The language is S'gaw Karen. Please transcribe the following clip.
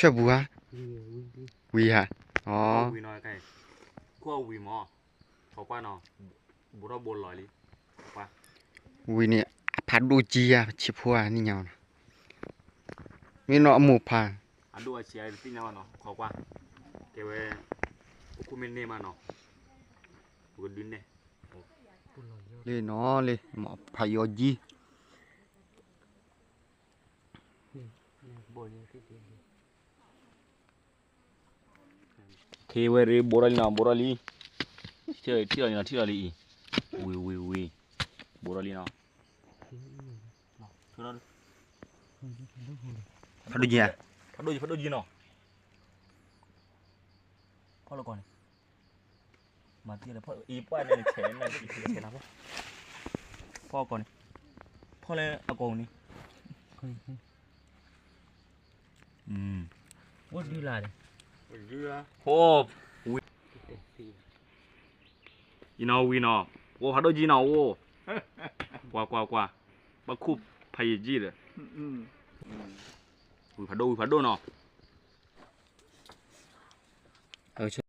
ဆၢပူၤဧါ, ဝံၤဧါ, အီ, ဝံၤမး, ဝံၤန့ၣ် အဖးဒိၣ်ကံဧါ, ဆံးဖိဧါ, နံၣ်ညါနီၤ, မ့ၢ်နီၤအမိၢ်ဖး, လံနီၤလံ, မ့ၢ်ဖးယီၤကံ ခ့ဝဲရ့ ဘိးထီၣ်လံနီၤ, ဘိးထီၣ်လံ, ထံၣ်လီၤလံနီၤ, ထံၣ်လီၤလံအံၤ, ဝံၤဝံၤဝံၤ, ဘိးထီၣ်လံနီၤ, ဖးဒိၣ်ကံ, ဖးဒိၣ်ကံ, ဖးဒိၣ်ကံနီၤ, ဖီၣ်လၢကီၢ်န့ၣ်, မၤတံၢ်လၢဖီၣ်အံၤပှၢ်န့ၣ်, ဖီၣ်ကီၢ်န့ၣ်, ဖီၣ်လၢအကီၢ်န့ၣ်, အိၣ်ဒုလၢ်န့ၣ်, အိၣ်, ဝံၤ, အံၤနီၤဝံၤနီၤ, အိၣ်ဖးဒိၣ်ကံနီၤ, အိၣ်, ကွၢ်ကွၢ်ကွၢ်, ဘၣ်ခူၣ်ဖးယံာ်ကံဒီး, ဝံၤဖးဒိၣ်ဝံၤဖးဒိၣ်နီၤ,